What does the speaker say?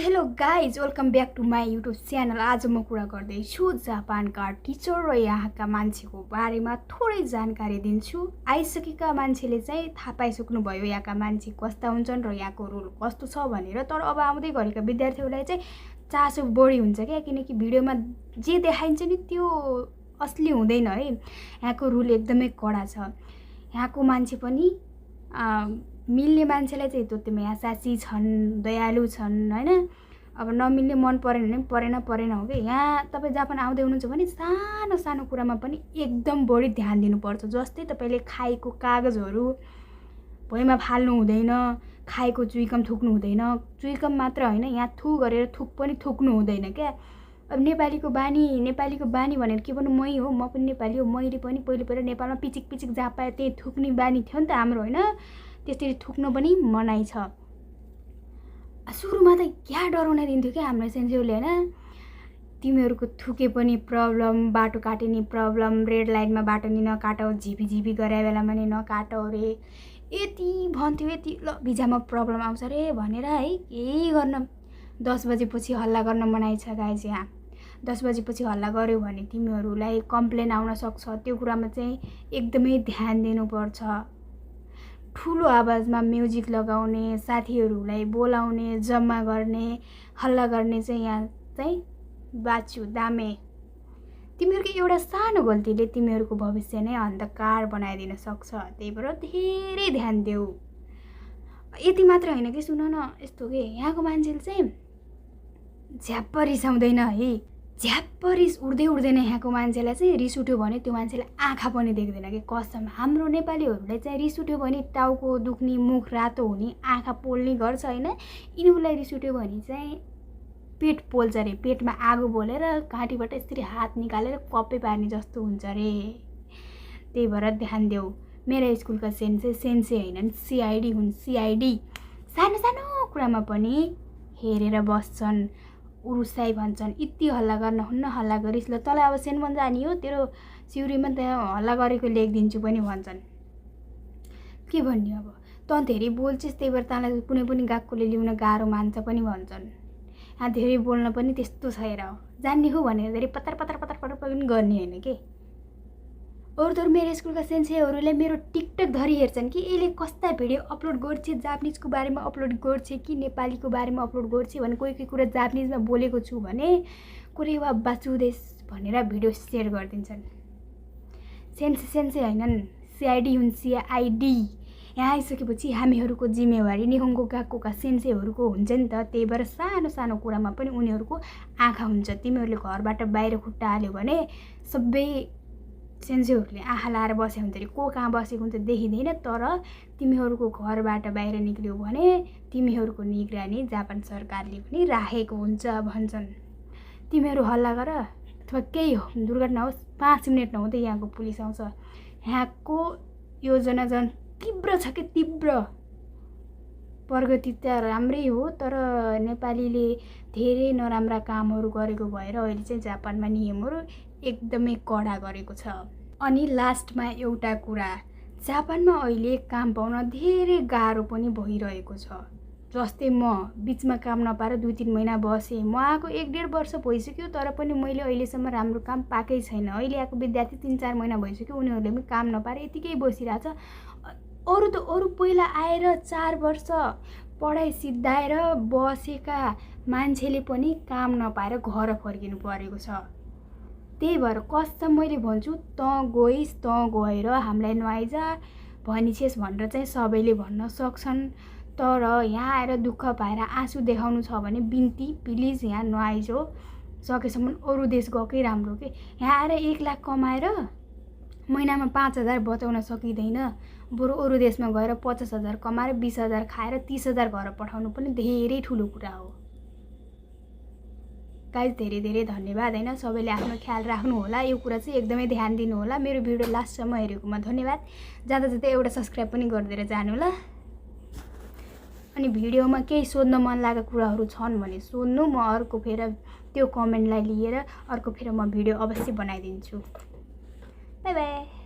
Hello guys, welcome back to my YouTube channel. आज म कुरा गर्दैछु जापानका टिचर र यहाँका मान्छेको बारेमा थोरै जानकारी दिन्छु। आइसकेका मान्छेले चाहिँ थाहा पाइसक्नुभयो यहाँका मान्छे कस्ता हुन्छन् र यहाँको रुल कस्तो छ भनेर। तर अब आउँदै गरेका विद्यार्थीहरूलाई चाहिँ चासो बढी हुन्छ क्या, किनकि भिडियोमा जे देखाइन्छ नि त्यो असली हुँदैन है। यहाँको रुल एकदमै कडा छ। यहाँको मान्छे पनि मिल्ने मान्छेलाई चाहिँ एकदमै आशासी छन्, दयालु छन् हैन। अब नमिल्ने मन परेन भने परेन हो कि। यहाँ तपाईँ जापान आउँदै हुनुहुन्छ भने सानो सानो कुरामा पनि एकदम बढी ध्यान दिनुपर्छ। जस्तै तपाईँले खाएको कागजहरू भुइँमा फाल्नु हुँदैन, खाएको चुइकम थुक्नु हुँदैन। चुइकम मात्र होइन, यहाँ थु गरेर थुक पनि थुक्नु हुँदैन क्या। अब नेपालीको बानी भनेर के भन्नु, मै हो, म पनि नेपाली हो। मैले पनि पहिला नेपालमा पिचिक पिचिक जहाँ पाएँ त्यही थुक्ने बानी थियो नि त हाम्रो होइन। त्यसरी थुक्न पनि मनाइ छ। सुरुमा त क्या डराउन दिन्थ्यो क्या हाम्रो सेन्सेहरूले होइन। तिमीहरूको थुके पनि प्रब्लम, बाटो काटिने प्रब्लम, रेड लाइनमा बाटो नि नकाटौ, झिपी गरे बेलामा नि नकाटौ रे, यति भन्थ्यो। यति ल भिजामा प्रब्लम आउँछ रे भनेर है। केही गर्न 10 बजेपछि हल्ला गर्न मनाइ छ गाइज। यहाँ 10 बजेपछि हल्ला गर्यो भने तिमीहरूलाई कम्प्लेन आउन सक्छ। त्यो कुरामा चाहिँ एकदमै ध्यान दिनुपर्छ। ठुलो आवाजमा म्युजिक लगाउने, साथीहरूलाई बोलाउने, जम्मा गर्ने, हल्ला गर्ने चाहिँ यहाँ चाहिँ बाछु दामे। तिमीहरूको एउटा सानो गल्तीले तिमीहरूको भविष्य नै अन्धकार बनाइदिन सक्छ। त्यही भएर धेरै ध्यान देऊ। यति मात्र होइन कि, सुन न, यस्तो के यहाँको मान्छेले चाहिँ झ्याप्प रिसाउँदैन है। झ्याप्प रिस उठ्दैन। यहाँको मान्छेलाई चाहिँ रिस उठ्यो भने त्यो मान्छेले आँखा पनि देख्दैन कि कसम। हाम्रो नेपालीहरूले चाहिँ रिस उठ्यो भने टाउको दुख्ने, मुख रातो हुने, आँखा पोल्ने गर्छ होइन। यिनीहरूलाई रिस उठ्यो भने चाहिँ पेट पोल्छ रे। पेटमा आगो बोलेर घाँटीबाट यसरी हात निकालेर कप्पे पार्ने जस्तो हुन्छ रे। त्यही भएर ध्यान देऊ। मेरो स्कुलका सेन्से होइन, सिआइडी हुन्, सिआइडी। सानो सानो कुरामा पनि हेरेर बस्छन्, उरुसाई भन्छन्। यति हल्ला गर्न हुन्न, हल्ला गरिस् ल तँलाई अब सेन जाने हो, तेरो सिउरीमा त्यहाँ हल्ला गरेको लेखिदिन्छु पनि भन्छन्। के भन्ने अब, तँ धेरै बोल्छस् त्यही भएर तँलाई कुनै पनि गाक्कोले ल्याउन गाह्रो मान्छ पनि भन्छन्। यहाँ धेरै बोल्न पनि त्यस्तो छ हेर। जान्ने हो भनेर धेरै पतर पनि गर्ने होइन के। अरू मेरो स्कुलका सेन्सेहरूले मेरो टिकटक धरी हेर्छन् कि यसले कस्ता भिडियो अपलोड गर्छ, जापानिजको बारेमा अपलोड गर्छ कि नेपालीको बारेमा अपलोड गर्छ भने। कोही कुरा जापानिजमा बोलेको छु भने कोरेवा बाचुदेश भनेर भिडियो सेयर गरिदिन्छन्। सेन्से होइनन्, सिआइडी हुन्, सिआइडी। यहाँ आइसकेपछि हामीहरूको जिम्मेवारी निहोङ्गो गएकोका सेन्सेहरूको हुन्छ नि त। त्यही भएर सानो सानो कुरामा पनि उनीहरूको आँखा हुन्छ। तिमीहरूले घरबाट बाहिर खुट्टा हाल्यो भने सबै सेन्सेहरूले आँखा लाएर बसेको हुन्छ अरे। को कहाँ बसेको हुन्छ देखिँदैन। तर तिमीहरूको घरबाट बाहिर निक्ल्यौ भने तिमीहरूको निगरानी जापान सरकारले पनि राखेको हुन्छ भन्छन्। तिमीहरू हल्ला गर अथवा केही हो दुर्घटना होस्, 5 मिनट नहुँदै यहाँको पुलिस आउँछ। यहाँको योजना झन् तीव्र छ कि तीव्र। प्रगति त राम्रै हो, तर नेपालीले धेरै नराम्रा कामहरू गरेको भएर अहिले चाहिँ जापानमा नियमहरू एकदमै कडा गरेको छ। अनि लास्टमा एउटा कुरा, जापानमा अहिले काम पाउन धेरै गाह्रो पनि भइरहेको छ। जस्तै म बिचमा काम नपाएर 2-3 महिना बसेँ। म आएको 1-1.5 वर्ष भइसक्यो, तर पनि मैले अहिलेसम्म राम्रो काम पाएकै छैन। अहिले आएको विद्यार्थी 3-4 महिना भइसक्यो, उनीहरूले पनि काम नपाएर यतिकै बसिरहेछ। अरू पहिला आएर 4 वर्ष पढाइ सिद्धाएर बसेका मान्छेले पनि काम नपाएर घर फर्किनु परेको छ। त्यही भएर कसम मैले भन्छु, तँ गइस्, तँ गएर हामीलाई नआइज भनिछेस् भनेर चाहिँ सबैले भन्न सक्छन्। तर यहाँ आएर दुःख पाएर आँसु देखाउनु छ भने बिन्ती प्लिज यहाँ नआइजो। सकेसम्म अरू देश गएकै राम्रो के। यहाँ आएर 1 लाख कमाएर महिनामा 5,000 बचाउन सकिँदैन। बरु अरू देशमा गएर 50,000 कमाएर 20,000 खाएर 30,000 घर पठाउनु पनि धेरै ठुलो कुरा हो। गाइज धेरै धन्यवाद होइन। सबैले आफ्नो ख्याल राख्नु होला। यो कुरा चाहिँ एकदमै ध्यान दिनु होला। मेरो भिडियो लास्टसम्म हेरेकोमा धन्यवाद। जाँदा एउटा सब्सक्राइब पनि गरिदिएर जानु होला। अनि भिडियोमा केही सोध्न मन लागेको कुराहरू छन् भने सोध्नु, म अर्को फेर त्यो कमेन्टलाई लिएर अर्को फेर म भिडियो अवश्य बनाइदिन्छु। By by.